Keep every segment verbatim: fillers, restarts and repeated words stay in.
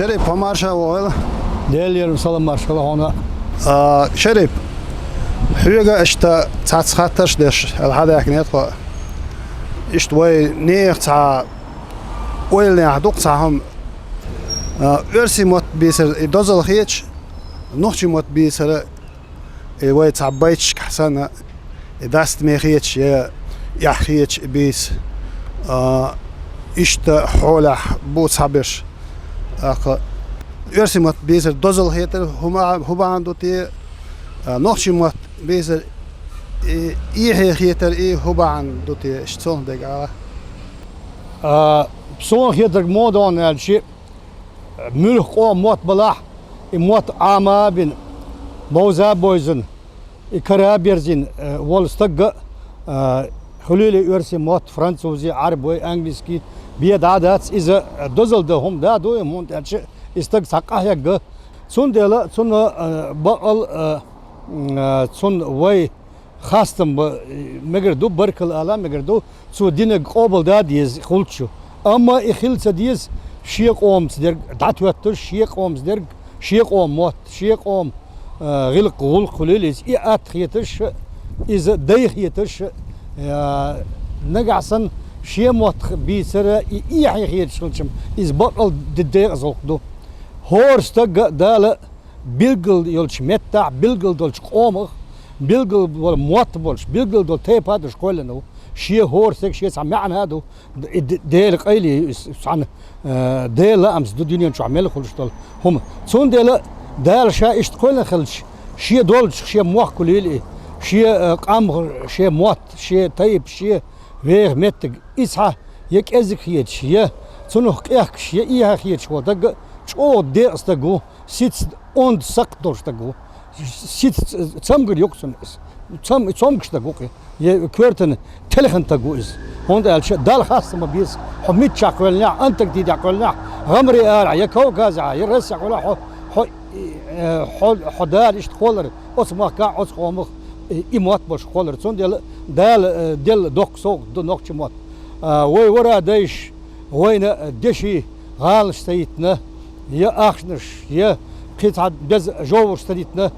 Шарип, хьо марша вогӀийла. Делера салам маршалла хьона. А, Шарип, хьоьга иштта цхьацца хаттарш деш, аьлла хьадаьхкинера тхо. Иштта вай нехан цхьа ойланехь дукха цхьа хӀума, а, оьрсийн мотт бийцар и дозалла хеташ, нохчийн мотт бийцар и вай цхьа байташкахь санна, и даста ме хеташ, я эхь хеташ и бийца, а, иштта хьолехь бу цхьаберш. ТӀаккха оьрсийн мотт бийцар дозалла хетар хӀума-, хӀун бахьана ду те, а, нохчийн мотт бийцар и эхь хетар и хӀун бахьана ду те, иштта цунах дерг ала. А, суна хетарг мо ду аьлча, муьлха къоман мотт балахь, и мотт Ӏама а бина, бовза а бовзина, и кара а берзина, э, волу стагга, э, хуьлийла оьрсийн мотт, французи, Ӏарбой, английский, бен дӀа а дац, иза дозалла дан хӀума да а ду, хӀунда аьлча и стаг цхьа къахьегна. Цундела цунна, э, бакъал, э, м, э, цунна вай хастам бан мегар ду, баркалла ала мегар ду, цо динарг къобалдан деза хулчу. Амма и хила ца деза шен къомаца дерг дӀатоьттуш, шен къомаца дерг, шен къоман мотт, шен къоман, а, гӀиллакх-гӀуллакх хуьлийла иза, и атта хеташ, иза дай хеташ, а, нагахь санна шен мотт бийцар и эхь хеташ хилча-м, иза бакъал де-, декъазалла ду. ХӀора стагга а Дала билггал йолчу меттехь, билггал долчу къомах, билггал болу мотт болуш, билггал долу тайпа а долуш кхоьллина ву. Шен хӀора стеган шен цхьа маьӀна а ду, д-, и д-, Делан къайле ю иза цхьаьна, э, Делан лаамца ду дуьнен чохь мел хуьлуш долу хӀума. Цундела Дала Ша иштта кхоьллина хилча, Шен долчух, Шен мохк хуьлийла и, Шен, э, къам, Шен мотт, Шен тайпа, Шен веха меттиг, и цхьа я кӀезиг хеташ, я цунах къехкаш, я эхь хеташ волу дагга чӀогӀа декъа стаг ву. Сица онда сакхт долуш стаг ву. Сица ц-, цамгар юкъа цунна иза. Цам-, цомгуш стаг ву кхин. Я коьртана телхина стаг ву иза. ХӀунда аьлча Далла хастам бан беза, хьо миччахь кхоьллинехь, Антарктидехь кхоьллинехь, гӀамарий арахь, я Кавказехь, я Россехь кхоьллинехь, хьо, хьо, э, хьо, хьо Дала иштта кхоллар оцу махкахь, оцу къомах, э, и мотт болуш кхоллар. Цундела Дала, э, делла доккха совгӀат ду нохчийн мотт. А, вай вара дайша, вайна деши гӀаланаш ца йитина, я ахчанаш, я кхин цхьа деза жовхӀарш ца дитина,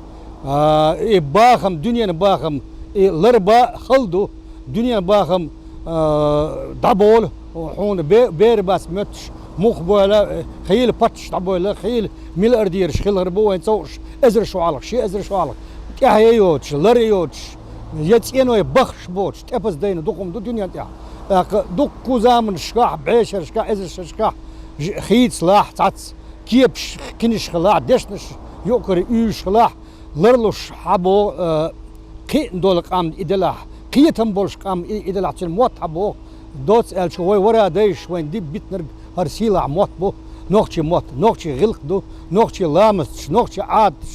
а, и бахам, дуьненан бахам, и ларба хала ду, дуьненан бахам, а, дӀаболу, хьуна бе-, бер бац моьттуш, муха бойла, хийла паччахьаш дӀабойла, хийла миллиардераш хилар бу вайн цӀа хууш, эзар шо хьалха, ши эзар шо хьалха, тӀаьхье йоцуш, лар йоцуш, я цӀеной бахаш боцуш, тӀепаза дайна дукха хӀума ду дуьнен тӀехь. ТӀаккха дуккха заманашкахь, бӀешерашкахь, эзаршерашкахь ж-, хийцалахь цхьацца, кепаш кхинаш хилахь, дешнаш юкъара уьйжуш хилахь, ларлуш хьабо, э, кхиъна долу къам и делахь, кхетам болуш къам и, и делахь, цуьнан мотт хьабо, доцца аьлча, вай вара дайша вайн диб битинарг хӀара сийлахь мотт бу, нохчийн мотт, нохчийн гӀиллакх ду, нохчийн ламасташ, нохчийн Ӏадаташ.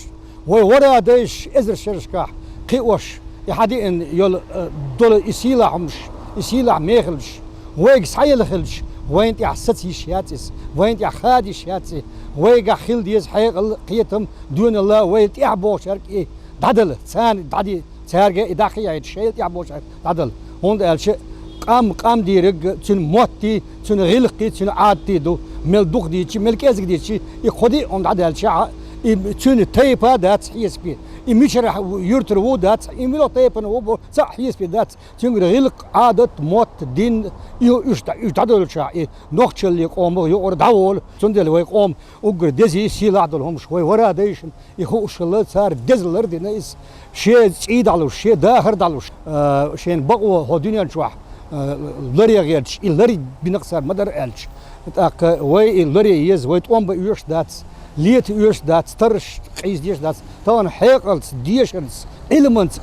Вай вара дайша эзар шерашкахь кхиош, и хьадиъна йолу, э, долу и сийлахь хӀумаш, и сийлахь мехаллаш, вайга схьаелла хилча, вайна тӀехь саца йиш яц иза, вайна тӀехь хада йиш яц и, вайгахь хила деза хьекъал, кхетам, доьналла, вайла тӀехь бохучаьрга и дӀадала, царна дӀаде, цаьрга и дӀакхиайта, шайла тӀехь бохучаьрга дӀадала. ХӀунда аьлча къам къам дийриг цуьнан моттий, цуьнан гӀиллакхий, цуьнан Ӏадатий ду, мел дукха дийцчи, мел кӀезиг дийцчи, и кхо-диъ хӀума дӀадаьлча, и цуьнан тайпа а дац хьесапе, и мичара юьртара ву дац, и мила тайпана ву бу цхьаъ хьесапе дац, цуьнгара гӀиллакх, Ӏадат, мотт, дин, и уьш дӀа-, уьш дӀадоьллучахь, и нохчалле къомах юкъара дӀаволу, цундела вай къома уггар дезий, сийлахь долу хӀумаш вай вара дайшна, и хууш хилла, цара деза лар дина иза, шен цӀий дӀалуш, шен дахар дӀалуш, а, шен бакъо хӀо дуьнен чохь, а, ларе гӀерташ, и лар бина-кх цара ма-дарра аьлча. ТӀаккха вай и ларе еза, вай тӀом бан оьшуш дац, лета оьшуш дац, тарраш къийса дезаш дац, тахана хьекъалца, дешарца, Ӏилманца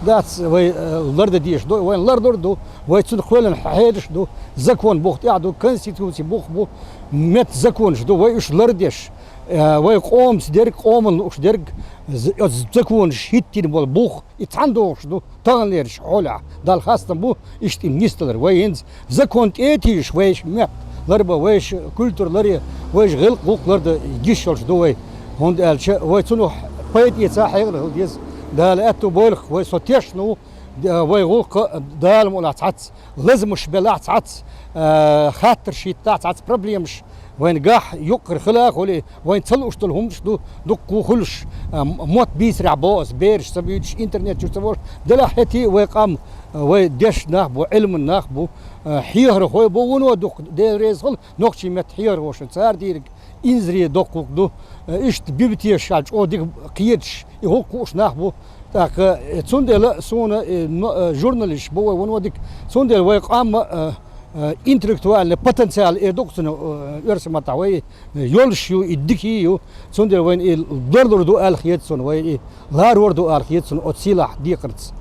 дац вай, а, лардан дезаш ду, вайн лардур ду, вай цунах кхоьллина хьелаш ду, закон бух тӀехь ду, конституций бух бу, меттан законаш ду, вай уьш лардеш, Э, вай къомаца дерг, къоман лууш дерг, з-, оцу законаш хӀиттийна болу бух, и цхьаьна догӀуш ду, таханлерчу хьолехь. Далла хастам бу, иштта и нисдалар. Вай хӀинца закон тӀе а тийжаш, вайша метта ларбан, вайша культура ларе, вайша гӀиллакх-гӀуллакх лардан гиш йолуш ду вай. ХӀунда аьлча вай цунах пайда эца хьекъал хила деза. Дала аьтту бойла-кх, вай со тешна ву, д-, вай гӀуллакх Дала мукъалахь цхьацца, лазамаш белахь цхьацца, э, хаттарш хӀиттахь цхьацца, проблемаш Вайн гахь юккъера хила а хуьлий, вайн ца лууш долу хӀуманаш ду дуккха а хуьлуш, а, м-, мотт бийцарехь боху ас, бераш ца буьйцуш, интернет чуьра ца волуш, делахь хӀетий вай къам, а, вай дешна нах бу, Ӏилман нах бу, а, хьехархой бу, вуно дукха, Дела реза хуьлда, нохчийн меттан хьехархошна, цара дийриг инзаре доккхух ду, а, иштта бибитешахь чӀогӀа дика кхеташ, и гӀуллакх хууш нах бу. ТӀаккха, э, цундела суна, э, но-, э, журналисташ бу вай, вуно дика. Цундела вай къам, э, э, интеллектуальный потенциал эр ду-кх цунах, э, оьрсийн маттахь вай, э, йолуш ю, и дика ю. Цундела вайна и ларлур ду аьлла хета суна, вай и ларор ду аьлла хета суна оцу сийлахь декхарца.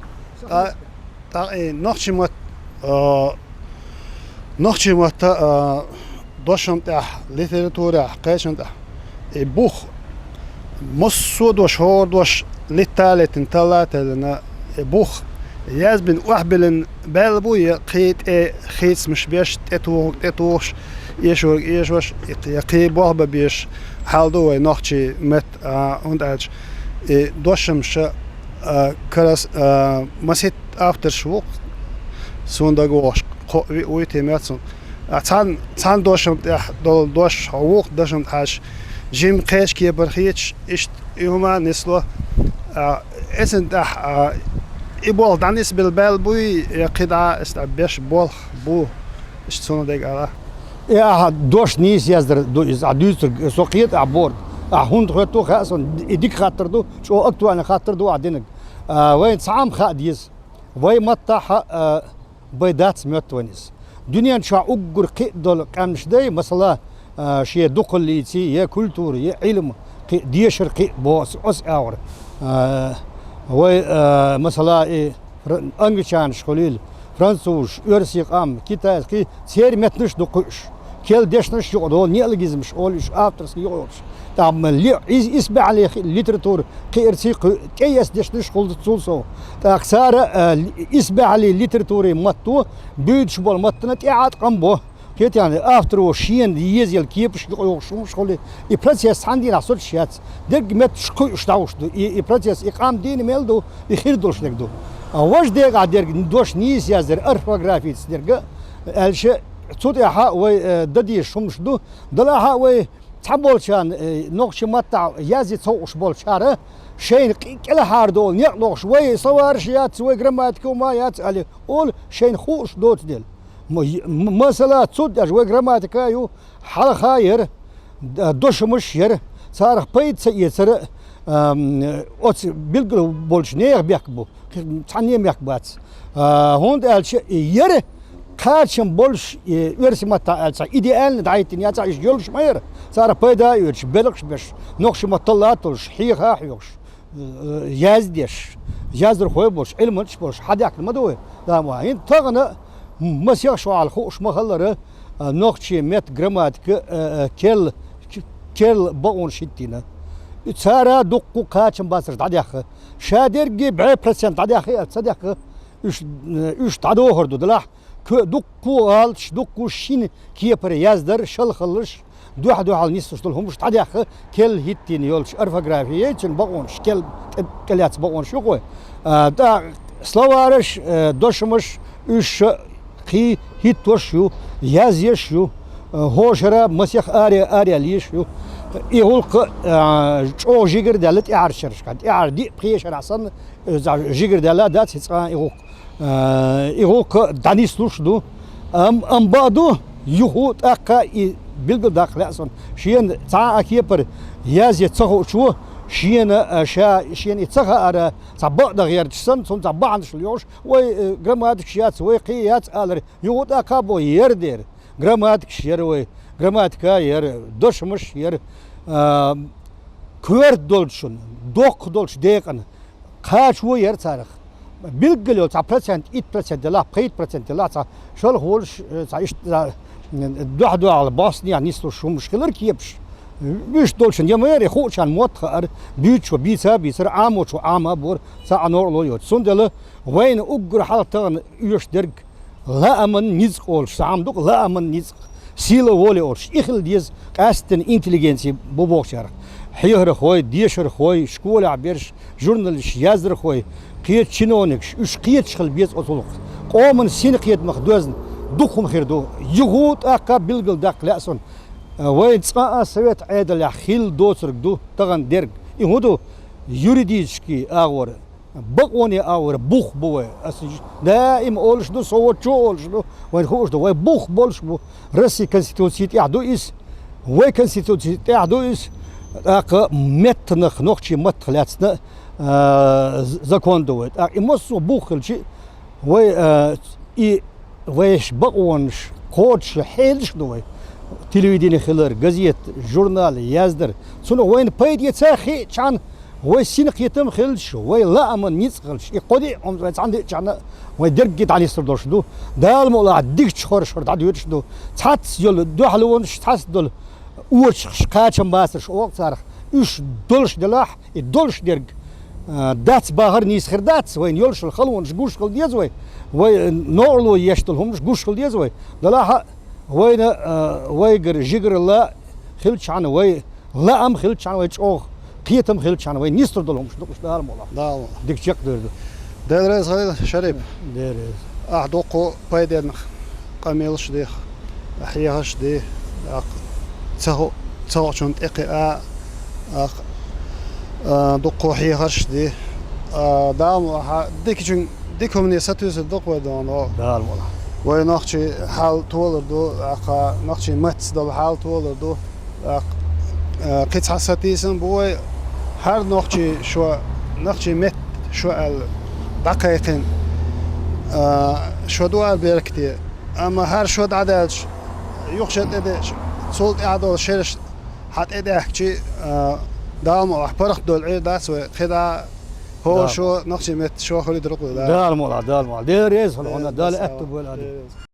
ТӀа-, тӀаккха и нохчийн мотт-, э, нохчийн маттахь, а, дошам тӀехь, литературехь, кхечун тӀехь, и бух, массо а дош, хӀора дош литта а литтина, талла а теллина, и бух язбина, охьабиллина баьлла бу, я кхин тӀе хийцамаш беш, тӀетухург тӀетухуш, эшорг эшош, и кхин, я кхин болх бан безаш хьал ду вай нохчийн меттан, а, хӀунда аьлча и дошамаш, а, карас-, а, масийтта авторш ву-кх, суна дагавогӀуш, кхоъ-виъ вуй, тӀемех цунна. А цхьана, цхьана дошам тӀехь долу дош, хьо вукху дошам тӀехь жимма кхечу кепара хеташ, иштта и хӀума а нисло. А, эцна тӀехь, а, и болх дӀанисбелла баьлла буй, я кхидӀа а эцна тӀехь беш болх бу, иштта суна дага ала. И ахьа дош нийса яздар ду иза, ахьа дуьйцург, со кхета ахьа бохург. Ахьа хӀунда хоьтту хаьа суна, и дика хаттар ду, чӀогӀа актуальный хаттар ду ахьа динарг. А, вайна цхьа а хаа деза. Вай маттахь, а, бай дац моьтту вайн иза. Дуьнен чохь уггар кхиъ долу къаьмнаш дай, масала, а, шен дукхаллийций, я культура, я Ӏилма, кхиъ дешар кхиъ боху ас, ас агӀор. А, вай, а, масала, и фра-, англичанаш хуьлийла, французаш, оьрсийн къам, китайский, церан меттанаш ду кхуьуш. Керла дешнаш юкъадолу, неологизмаш олу уьш, авторский юкъайолуш. ТӀаккха ма ле-, ис-, исбаьхьаллин хи-, литература кхиарций кху-, тӀеэцна дешнаш хуьлу цул сов. ТӀаккха цара, а, исбаьхьаллин литературин матто буьйцуш болу маттана тӀеӀаткъам бо. Кхетий, авторо шена езаелла кепаш юкъайохуш хӀумаш хуьлу. И процесс цхьана дийнахь соцуш яц. Дерриг метташ кхуьуш дӀахьуш ду. И, и процесс, и къам дийна мел ду, и хир долуш дерг ду. А важа декъахь дерг дош нийса яздар, орфографица дерг, аьлча, цу тӀехь вай, э, дан дезаш хӀумаш ду. Делахь а вай цхьаболчарна, э, нохчийн маттахь язъян ца хууш болчара, шайна кӀи-, кӀелхьардолу некъ лохуш, вай словараш яц, вай грамматика хӀума яц аьлла, олу шайна хууш доцу дела. М-, м-, масала, цу тӀехь вай грамматика ю, хьалха яра, д-, дошамаш яра, царах пайда ца эцара, ам, оцу билггал болчу нехан бехк бу. Цхьанне а мехк бац. А, хӀунда аьлча и яра кхачам болуш, и оьрсийн маттахь аьлча, идеально дӀахӀиттина яц, уьш йолуш ма яра. Цара пайда а оьцуш, белхаш беш, нохчийн мотт талла а толлуш, хьеха а хьоьхуш, э, яздеш, яздархой болуш, Ӏилманчаш болуш, хьадаьхкина ма ду вай, дама. ХӀинца тахана масех шо хьалха хууш ма хиллара, а, нохчийн меттан грамматика, э, э, керла, керла бакъонаш хӀиттийна. И цара дуккха кхачам бацарш дӀадаьхна. Ша дерриге бӀе процент дӀадаьхна а ца даьхна, уьш, уьш дӀадохур ду, делахь, кху-, дуккха гӀалаташ, дуккха шина кепара яздар, шалхаллаш, дуьхь-дуьхьал нислуш долу хӀумаш дӀадаьхна, керла хӀиттийна йолчу орфографи, цуьнан бакъонаш, керла тӀе-, тӀелаьцна бакъонаш ю-кх вай. А, тӀаккха словараш, э, дошамаш, уьш кхин хӀиттош ю, язъеш ю, э, хӀокху шарахь масех аре-, араяьлла езаш ю. И гӀуллакх, э, чӀогӀа жигара даьлла тӀаьхьарчу шерашкахь. ТӀаьхьара диъ-пхи шарахь санна, э, жигара даьлла дац и цкъа а и гӀуллакх. Э, и гӀуллакх дӀанислуш ду. Ам-, амма бакъ ду, юха тӀаккха и билгалдаккха лаьа суна. Шена цхьа а кепара язъян ца хуучо, шена, э, ша, шена и ца хаара, цхьа бакъдан гӀерташ санна, цунна цхьа бахьанаш лоьхуш, вай, э, грамматикаш яц, вай кхин яц алар, юха тӀаккха а бо яра дера. Грамматикаш яра вай, грамматика яра, дошамаш яра, а, коьрта долчун, доккха долчу декъана кхачо яра царах. Билггал йолу цхьа процент, итт процент делахь, пхийтта процент делахь, цхьа шалха волуш, э, цхьа иштта, цхьа, м, дуьхь-дуьхьал бӀостанехьа нислуш хӀумаш хилар кепаш. Уьш долчун я ма яра, и хуучарна мотт хаара, буьйцучо бийца а бийцара, Ӏамочо Ӏама а бора, цхьа а новкъарло йоцуш. Цундела вайна уггар хьалха тахана оьшуш дерг лааман ницкъ олуш, цхьа хӀума ду-кх лааман ницкъ, сила воли олуш. И хила деза къаьсттина интеллигенци бу бохучарах. Хьехархой, дешархой, школехь берш, журналисташ, яздархой, кхечу чиновникаш, уьш кхеташ хила беза оцу гӀуллакхах. Къоман синкхетамах доьзна дукха хӀума хир ду. Юха тӀаккха билгалдаккха лаьа суна. Вайн цкъа а совет Ӏедалехь хилла доцург ду тахана дерг. И хӀун ду? Юридически агӀор, бакъоне агӀор бух бу вай. Ас даим олуш ду, со волчо олуш ду, вайн хууш ду, вай бух болуш бу. Россия Конституций тӀехь ду иза, вай Конституций тӀехь ду иза, тӀаккха меттанах, нохчийн маттах лаьцна а, закон ду вай. ТӀаккха и массо а бух хилчи, вай, а, и вайш бакъонаш кхочуш хьелаш ду вай. Телевидение хилар, газет, журнал, яздар. Цунах вайна пайда эца хиъчхьана, вай синкхетам хилча, вай лааман ницкъ хилча, и кхо-диъ хӀума вай цхьаьна диъчхьана, вай дерриге дӀанисдур долуш ду. Дала мукъалахь дикачу хоршура дӀадоьдуш ду. Цхьацца йолу дуьхьалонаш, цхьацца долу орчахаш, кхачам бацарш оха царах. Уьш долуш делахь, и долуш дерг, а, дац бахар нийса хир дац, вайна йолуш йолу халонаш гуш хила деза вай, вай, а, новкъарло еш долу хӀуманаш гуш хила деза вай. Делахь а вайна, а, вайгара жигаралла хилчхьана, вай лаам хилчхьана, вай чӀогӀа кхетам хилчхьана, вай нисдур долу хӀуманаш ду уьш, Дала мукъалахь. Дала мукъалахь. Дика чекхдер ду. Дела реза хуьлда, Шарип. Дела реза. Ахь дуккха пайденах къамелаш дехьа, хьехарш де, тӀаккха ца хо-, ца хоучунна тӀекхиа, тӀаккха, а, дуккха хьехарш де. А, Дала мукъалахь, дикачун, дика хӀумане сатуьйсур ду-кх вай, дона. Дала мукъалахь. Вай нохчийн хьал толур ду, тӀаккха нохчийн маттаца долу хьал толур ду. ТӀаккха, а, кхин цхьа сатийсам бу вай, хӀара нохчийн шо, нохчийн меттан шо аьлла дӀакхайкхина, а, шо ду ара беркате. Амма хӀара шо дӀадаьлча, юха шен тӀедеъча, цул тӀаьхьа долу шераш хьан тӀедаьхкичи, а, Дала мукъалахь, паргӀат долу Ӏийр дац вай, кхидӀа а хӀора шо, нохчийн меттан шо хуьлуьйтур ду-кх вай, да. Дала мукъалахь, Дала мукъалахь. Дела реза хуьлда хьуна, Дала аьтту бойла. Дела реза.